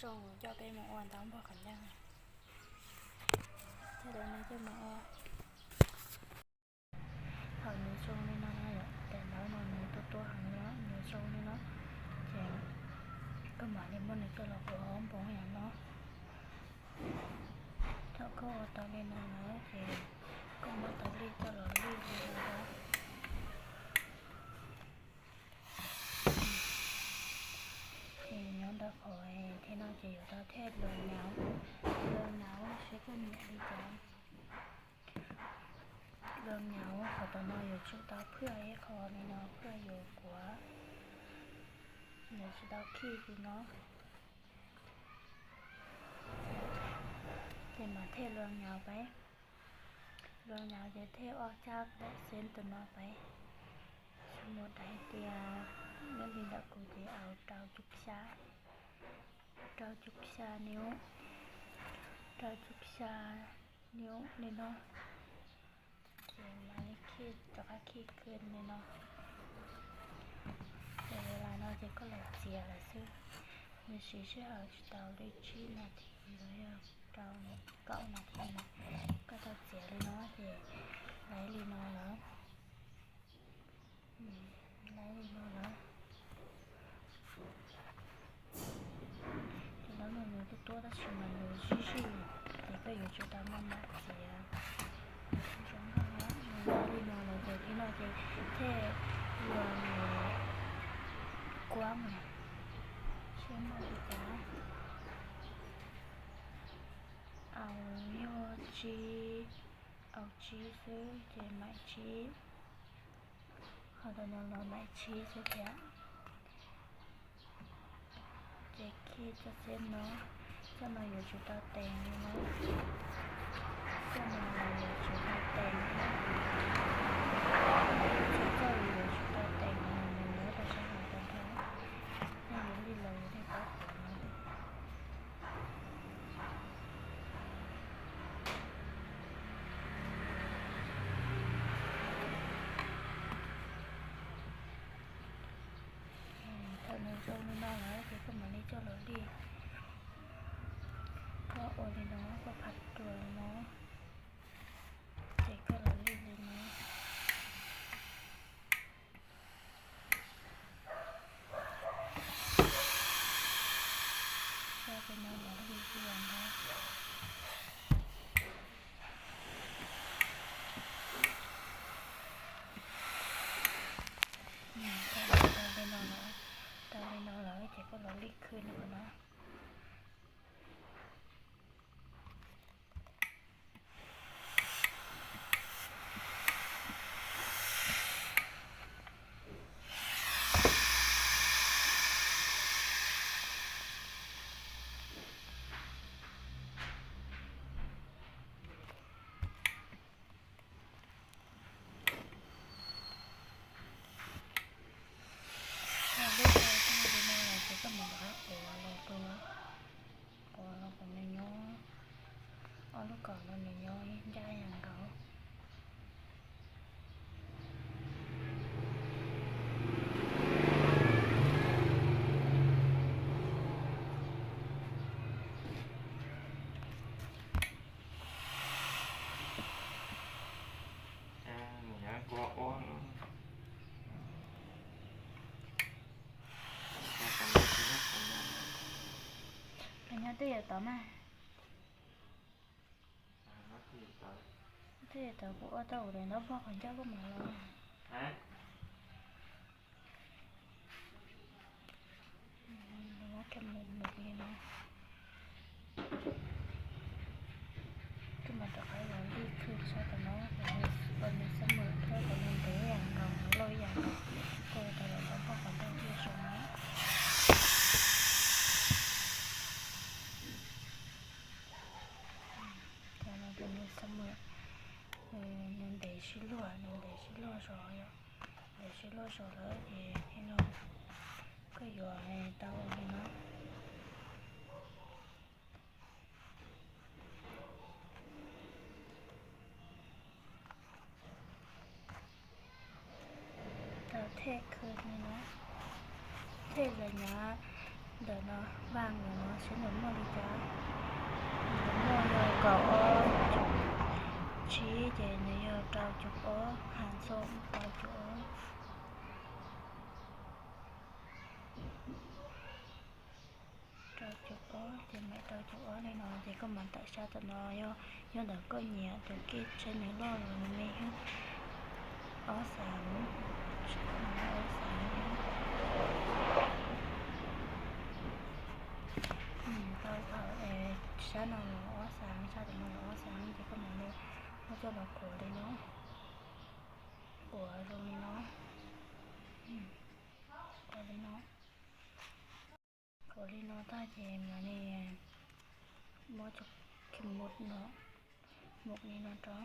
Zoo kuv coj peb mus ua ntawv npog qhov ncauj. Coj peb mus coj mus ua. Thaum nws zoo li no no yom, daim ntawv no nws tuab tuab heev li, nws zoo li no, ces koj mam li muab nws coj los ua ob npoo yam no. Thaum koj ua tau li no lawm ces koj muab tau lij coj los lij li no. Ces nyob ntawm qhov thiab no ces yuav tau thej luas nyauv, luas nyauv seb koj nyiam li cas. Luas nyauv qhov tom no yuav tsum tau phwj ib qho li no, phwj yuav kuav, yuav tsis tau khij li no. Ces mam thej luas nyauv peb, luas nyauv ces thej ob cab lawm xeb tus no peb. Xyov muaj dais tias nyob li ntawm kuv ces au rau cuv xya, rau cuv xya niv, rau cuv xya niv li no. Ces mam li khij rov qab khij khwb li no. Ces yuav lais no ces koj los txiav lawm xwb. Nws siv sij hawm tsis tau li tsib nas this los yog rau kaum nas this na. Koj tau txiav li no ces laiv li no lawm. Laiv li no lawm. Ces lawv no nws tuab tuab tab sis mas nws zij zij, ces koj yuav tsum tau maj mam txiav. Zoo nkauj na, nws laiv li no lawm ces li no ces thej luas nyauv kuab mas seb muaj li cas. Au, yog tsib, au tsib xwb ces maim tsib. Qhov ntawm no los maim tsib xwb thiab. Ces khij txoj xeb no, coj no yuav tsum tau teev li no. Coj no los yuav tsum tau teev thiab. Txoj no yuav tsum tau teev no, nws nyob rau sab hauv tag nrho. Nej yuav li los yuav li pab kuv no. Thaum nws zoo li no lawm ces koj mam li coj los lij. Koj ua li no, koj phav ruas li no, ces koj los lij li no. Coj li no los lij ib yam nkaus. Tau li no lawm, tau li no lawm ces koj los lij khwb li no na. Lub rau tag li no lawm ces koj mam rov qab quav los rau, quav los kom nws nyob, ob lub kaum no nws nyob ncaj ib yam nkaus. Qhov nyob twj ywm tod mas. Twj ywm tod kuv ua tau ua daim ntaub npog qhov ncauj koj mam los. Muab rau mus mus li no. Koj mam rov qab los lij khwb sab tom no, kom nws xab mem thiab kom nws ntev ib yam nkaus, nws loj ib yam nkaus, koj ua tau daim ntaub npog qhov ncauj thiaj zoo na. Cov no ces nws xab mem, nws ntev sib luag, nws ntev sib luag zog yom, ntev sib luag zog lawm ces thiaj li koj yuav tau li no. Tau thej khwb li no, thej luas nyauv ntawm no, vaj ntawm no Seb nws muaj li cas. Nws muaj yog kaum ob chum tsib ces nws yog rau caum ob, has xo rau caum ob. Rau caum ob ces mam rau caum ob li no ces koj mam tawm sab tom no, yog ntawm koj nyiam tus kij tsheb nws loj los nws me yog ob xees, ob xees. Tau thaum sab no los ob xees, sab tom no los ob xees ces koj mam li muab coj los quav li no, quav zoo li no, quav li no. Quav li no tag ces mam li muab cov khij mus no, mus li no rau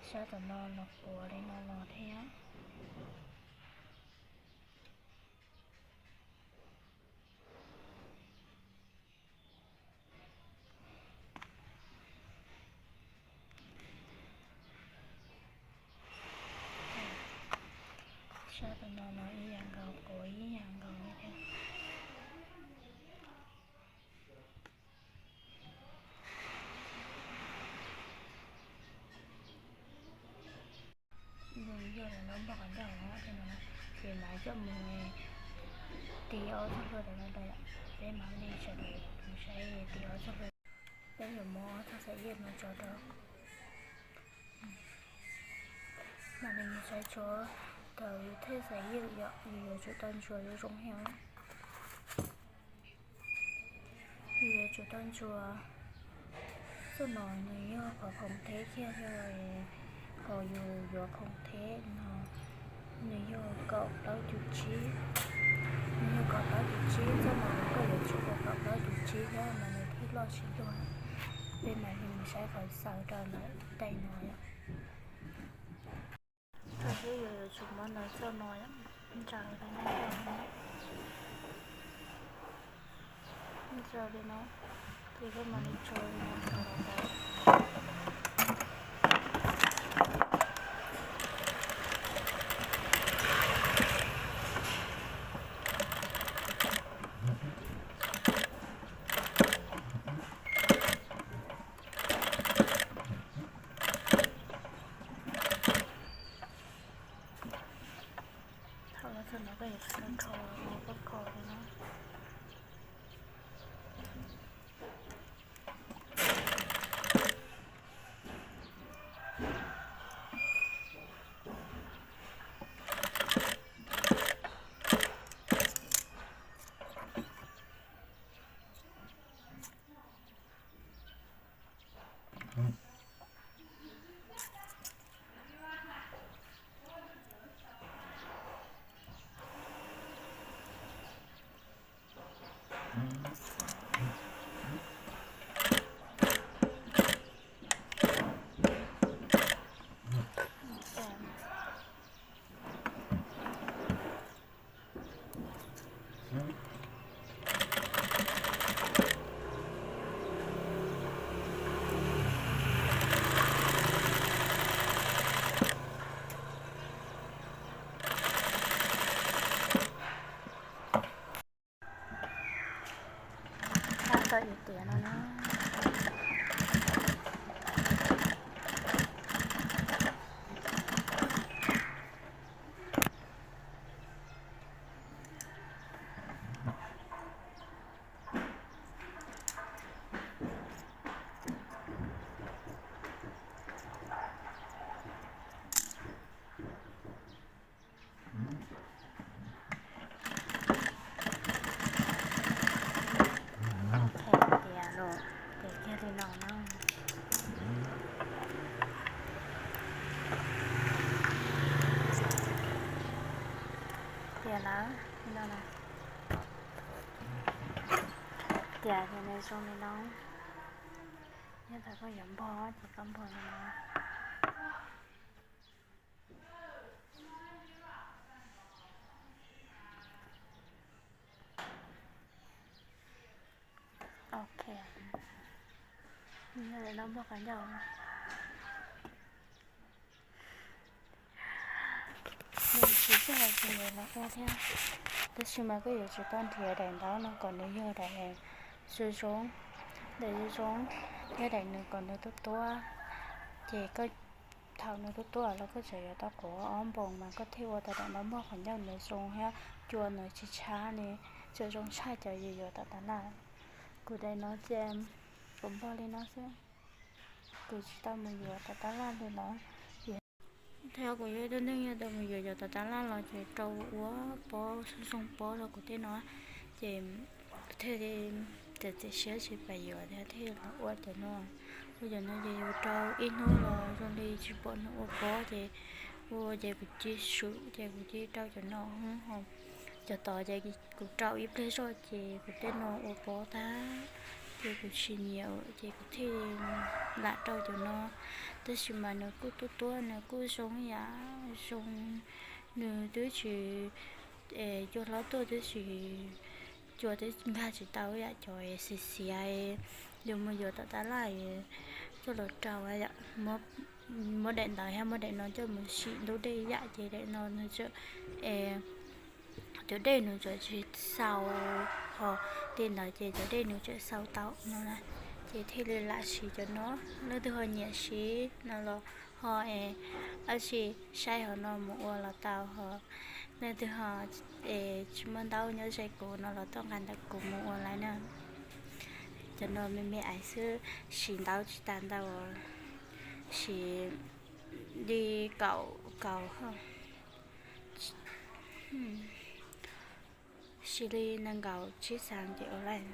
sab tom no los quav li no los thiab. Sab tom no los ib yam nkaus, quav ib yam nkaus li thiab. Yog lawv npog qhov ncauj no ces mas coj mus ti ob txoj hlua ntawm no tau yom. Peb mam li sawv daws mus saib ti ob txoj hlua. Peb yuav muab txoj xaim yij no tso rau. Mam li mus saib tsuav thaum yus thej xaim yij yom, yus yuav tsum tau ntsuas zoo heev. Yus yuav tsum tau ntsuas. Txoj no nws yog qhov khoom theb thiab yog hauv yus yuav khoom theb no, nws yog kaum plaub cum tsib. Nws yog kaum plaub cum tsib, txoj no koj yuav tsum ua kaum plaub cum tsib thiab mas nws thiaj loj tsis luag. Peb mam li mus saib qhov xaws rau ntawm daim no yom. Thaum peb yuav yuav tsum muab ntawm txoj no ntsaws li no, ntsaws li no, ces peb mam li tso li no rau los tau. Thaum no txog no koj yuav tsum tau kho, koj kho li no. Tab tom yuav tiav no na. Tiav lawm, tiav kiag li no na. Tiav lawm li no na. Tiav ces nws zoo li no. Yog tias koj yuav npog ces koj npog li no. Ok. Npog qhov ncauj. Nws tsis txawj hais tsis ntev los ua thiab, tab sis mas koj yuav tsum tau nrhiav daim ntaub no kom nws yog daim Zoo zoo, daim zoo zoo, yog daim nws kom nws tuab tuab, ces koj, thaum nws tuab tuab los koj tseem yuav tau quav ob npoos mas koj thiaj ua tau daim no muag qhov ncauj nws zoo thiab cua nws tsis tshab li, tseem zoo tshaj cov yus yuav tom tas laj. Kuv daim no ces kuv npog li no xwb, kuv tsis tau mus yuav tom tas laj li los. Thiab kuv yog ib tug neeg yog tau mus yuav yuav tom tas laj los ces rau ua pob zoo zoo pob rau kuv tej no, ces thiaj li txiav txim siab tsis pais yuav thiab thiaj los ua cov no. Ua cov no ces yus rau ib hnub los zoo li tsis pom nws ua pob ces ua ces kuv cia li swm ces kuv cia li rau cov no ho. Cov tod ces kuv rau ib pliag zoj ces kuv tej no ua pob tag, ces kuv tsis nyiam ces kuv thiaj lam rau cov no. Tab sis mas nws kuj tuab tuab, nws kuj zoo yam zoo, nws twb tsis, cua hlob tuaj twb tsis, cua twb nkag tsis tau yam cov xiav xiav, yus mus yuav tom tas laj coj los rau, muab daim ntawd thiab muab daim no coj mus sim ntub dej yam ces daim no nws tseem, cov dej nws tseem tsis xau, ho tej ntawd ces cov dej nws tseem xau tau no na, ces thiaj li lam siv cov no. Leej twg ho nyiam siv no los ho es dab tsi saib hauv no mus ua los tau ho. Leej twg ho es tsis muaj ntaub nyob ze kuv no los tuaj nqa ntawm kuv mus ua lawm na. Cov no me me aiv xwb, siv ntaub tsis tas ntau, siv li kaum kaus, siv li nees nkaum tsib xees ces ua laib.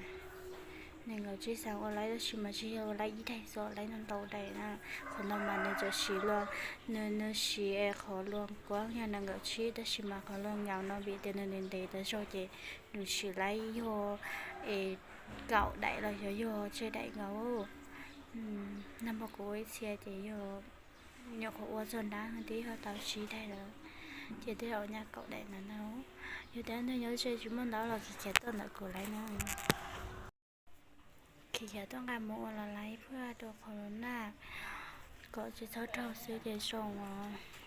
Nees nkaum tsib xees ua laib tab sis mas tsis yog ua laib ib daim xwb, ua laib ntau ntau daim na. Qhov no mas nws tseem siv luag, nws nws siv es qhov luag kuab yog nees nkaum tsib tab sis mas qhov luag nkaus no vim tias nws ntev ntev tas zog ces nws siv laib yog es kaum daim los yog yog tsib daim nkaus. Nag hmo kuv ua ib txhia ces yog nyuam qhuav ua txog nrab tib ho tau tsib daim lawm, ces twb yog nyaj kaum daim ntawd na. Yog tias nej nyob ze tsis muaj ntaub los khiav khiav tuaj ntawm kuv lawm na. Khiav khiav tuaj nqa mus ua los lawm, ib pliag rau qhov los nag kom tsis txhob raug xwb ces zoo os.